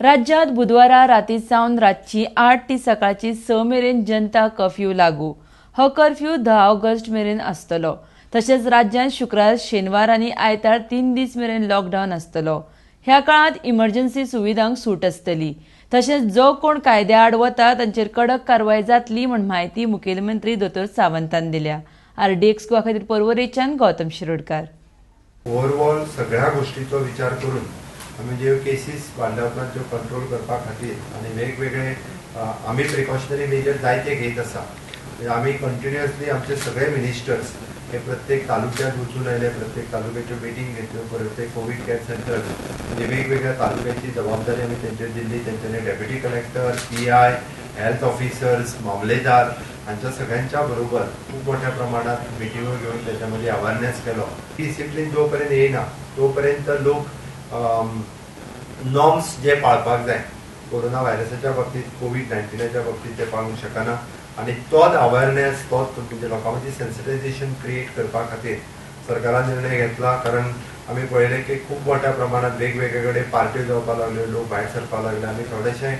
राज्यात बुधवारा राती सावन रातची 8 ती सकाळची 6 मेरेन जनता कर्फ्यू लागू. हो कर्फ्यू 10 ऑगस्ट मेरेन आसतलो. तशेंच राज्यांत शुक्रार, शेनवार आनी आयतार 3 दीस मेरेन लॉकडावन आसतलो. ह्या काळांत इमर्जन्सी सुविधांक सूट आसतली. तशेंच जो कोण कायद्या आड वता तांचेर कडक कारवाय जातली म्हूण म्हायती मुखेलमंत्री दोतोर सावंतान दिल्या. आरडीएक्स गोवा खातीर पर्वरेच्यान गौतम शिरोडकार. ओवरऑल सगळ्या गोष्टीचो विचार करून आमी ज्यो केसीस वाडल्या उपरांत त्यो कंट्रोल करपा खातीर आनी वेगवेगळे आमी प्रिकॉशनरी मेजर जायते घेत आसा. म्हणजे आमी कंटिन्युअसली आमचे सगळे मिनिस्टर्स हे प्रत्येक तालुक्यात वचून आयले, प्रत्येक तालुक्याच्यो मिटींग घेतल्यो, प्रत्येक कोवीड केअर सेंटर म्हणजे वेगवेगळ्या तालुक्याची जबाबदारी आमी तेंचेर दिल्ली. तेंच्यांनी deputy collector, PI, health officers, मामलेदार हांच्या सगळ्यांच्या बरोबर खूप मोठ्या प्रमाणात मिटिंगो घेवन त्याच्यामध्ये अवेअरनेस केलो. डिसिप्लीन जोपर्यंत येयना तोपर्यंत लोक नॉर्म्स जे पाळपाक जाय कोरोना व्हायरसाच्या बाबतीत, कोवीड 19च्या बाबतीत ते पाळूंक शकना आनी तोच अवेअरनेस, तोच म्हणजे लोकां मदीं सेन्सिटायझेशन क्रिएट करपा खातीर सरकारान निर्णय घेतला. कारण आमी पळयलें की खूब मोठ्या प्रमाणात वेगवेगळे कडेन पार्ट्यो जावपाक लागल्यो, लोक भायर सरपाक लागले आनी थोडेशें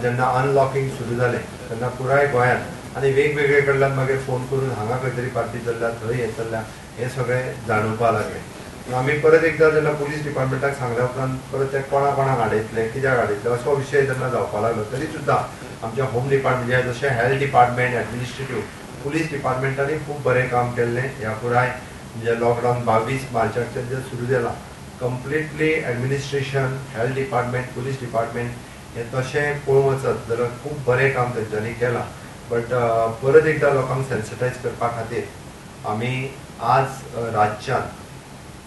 जेन्ना अनलॉकिंग सुरू जालें तेन्ना पुराय गोंयांत आनी वेगवेगळे कडल्यान मागीर फोन करून हांगा खंय तरी पार्टी चल्ल्या, थंय हें चल्ल्या, हें सगळें जाणवपाक लागलें. आमी परत एकदा जेन्ना पुलीस डिपार्टमेंटाक सांगल्या उपरांत परत ते कोणा कोणाक आडयतले, कित्याक आडयतले असो विशय जेन्ना जावपाक लागलो तरी सुद्दां आमच्या होम डिपार्टमेंट, जशें हेल्थ डिपार्टमेंट, एडमिनिस्ट्रेटीव, पुलीस डिपार्टमेंटांनी खूब बरें काम केल्लें. ह्या पुराय म्हणजे लॉकडावन 22 मार्चाकच्यान जे सुरू जाला, completely administration, health department, police department हे तशें पळोवंक वचत जाल्यार खूब बरें काम तेंच्यांनी केलां. बट परत एकदां लोकांक सेन्सिटायज करपा खातीर आमी आज रातच्यान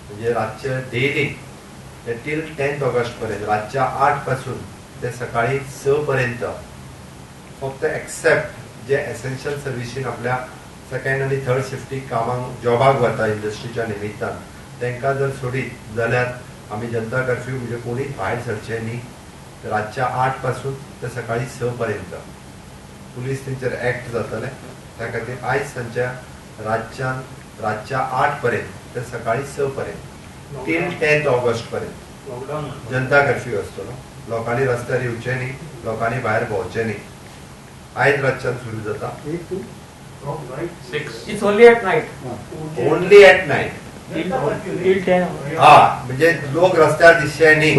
म्हणजे रातचे डेली टील 10 ऑगस्ट पर्यंत रातच्या 8 पासून ते सकाळी 6 पर्यंत फक्त एक्सेप्ट जे एसेन्शियल सर्विसीन आपल्या सेकंड आनी थर्ड शिफ्टीक कामाक जॉबाक वता इंडस्ट्रीच्या निमित्तान तांकां जर सोडीत जाल्यार आमी जनता कर्फ्यू म्हणजे कोणीच भायर सरचे न्ही. रातच्या 8 पासून ते सकाळी 6 पर्यंत पुलीस तेंचेर एक्ट जातले. त्या खातीर आयज सांजच्या रातच्यान रातच्या 8 पर्यंत ते सकाळी 6 पर्यंत टील 10 ऑगस्ट पर्यंत जनता कर्फ्यू आसतलो. लोकांनी रस्त्यार येवचे न्ही, लोकांनी भायर भोंवचे न्ही. आयज रातच्यान सुरू जाता. It's only at night. Only at night. Till 10. हा, म्हणजे लोक रस्त्यार दिसचे न्ही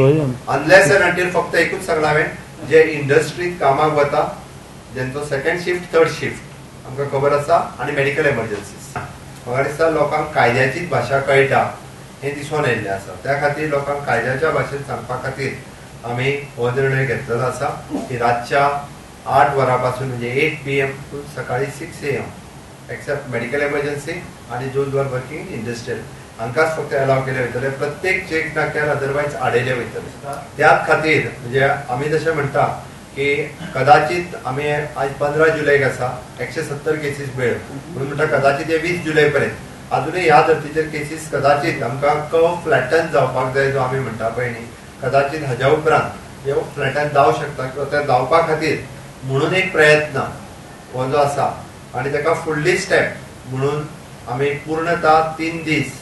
अनलेस अँड अंटील फक्त एकूच सांगला हांवें, जे इंडस्ट्रीत कामाक वता जेंचो सेकंड शिफ्ट, थर्ड शिफ्ट आमकां खबर आसा आनी मेडिकल एमर्जन्सीज. म्हाका दिसता लोकांक कायद्याचीच भाशा कळटा हें दिसून आयिल्लें आसा. त्या खातीर लोकांक कायद्याच्या भाशेन सांगपा खातीर आमी हो निर्णय घेतलेलो आसा की रातच्या 8 वरां पासून म्हणजे 8 PM to सकाळी 6 AM accept medical emergency आनी those are working industrial हांकांच फक्त अलाव केले वयतले. प्रत्येक चेक नाक्यार अदरवायज आडयले वयतले. त्याच खातीर म्हणजे आमी जशें म्हणटा की कदाचित आमी आज 15 जुलैक आसा, 170 केसीस मेळ्ळ्यो म्हणून म्हणटा कदाचित हे 20 जुलय पर्यंत अजूनय ह्या धर्तीचेर केसीस कदाचित आमकां कर्व फ्लॅटन जावपाक जाय जो आमी म्हणटा पळय न्ही, कदाचित हाज्या उपरांत हे फ्लॅटन जावं शकता किंवा ते जावपा खातीर म्हणून एक प्रयत्न हो जो आसा आनी ताका फुडली स्टेप म्हणून आमी पूर्णता 3 दीस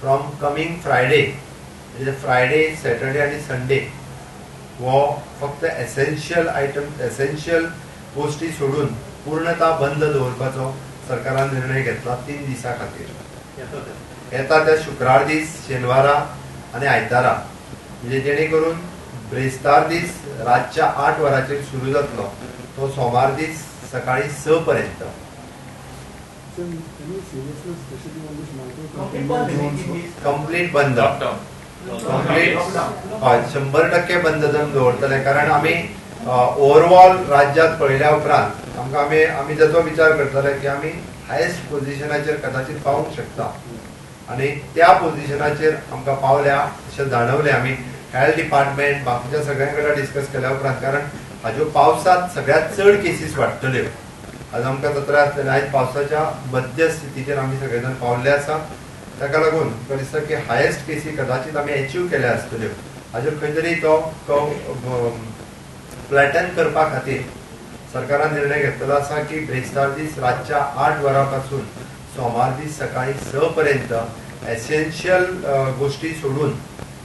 फ्रॉम कमींग फ्रायडे, म्हणजे फ्रायडे, सॅटर्डे आनी संडे हो फक्त एसेन्शियल आयटम, एसेन्शियल गोष्टी सोडून पूर्णता बंद दवरपाचो सरकारान निर्णय घेतला 3 दिसां खातीर. येता त्या शुक्रार दीस, शेनवारा आनी आयतारा, म्हणजे जेणे करून ब्रेस्तार दीस रातच्या 8 वरांचेर सुरू जातलो तो सोमार दीस सकाळी 6 पर्यंत. Sir, any seriousness, especially on this micro containment zones? Complete बंद, कंप्लीट, हय, 100% बंद जावन दवरतले. कारण आमी ओवरऑल राज्यात पळयल्या उपरांत आमकां आमी आमी जाचो विचार करतले की आमी हायस्ट पोझिशनाचेर कदाचित पावूंक शकता आनी त्या पोझिशनाचेर आमकां पावल्या अशें जाणवलें आमी हेल्थ डिपार्टमेंट बाकीच्या सगळ्यां कडेन डिस्कस केल्या उपरांत. कारण हाज्यो पावसांत सगळ्यात चड केसीस वाडटल्यो. आज आमकां जात्रा आसतलें, आयज पावसाच्या मध्य स्थितीचेर आमी सगळे जाण पावल्ले आसा. ताका लागून म्हाका दिसता की हायस्ट केसी कदाचित आमी एचीव केल्या आसतल्यो. हाजेर खंय तरी तो फ्लॅटन करपा खातीर सरकारान निर्णय घेतलेलो आसा की ब्रेस्तार दीस रातच्या 8 वरां पासून सोमार दीस सकाळी 6 पर्यंत एसेन्शियल गोष्टी सोडून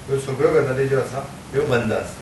ह्यो सगळ्यो गजाली ज्यो आसा ह्यो बंद आसा.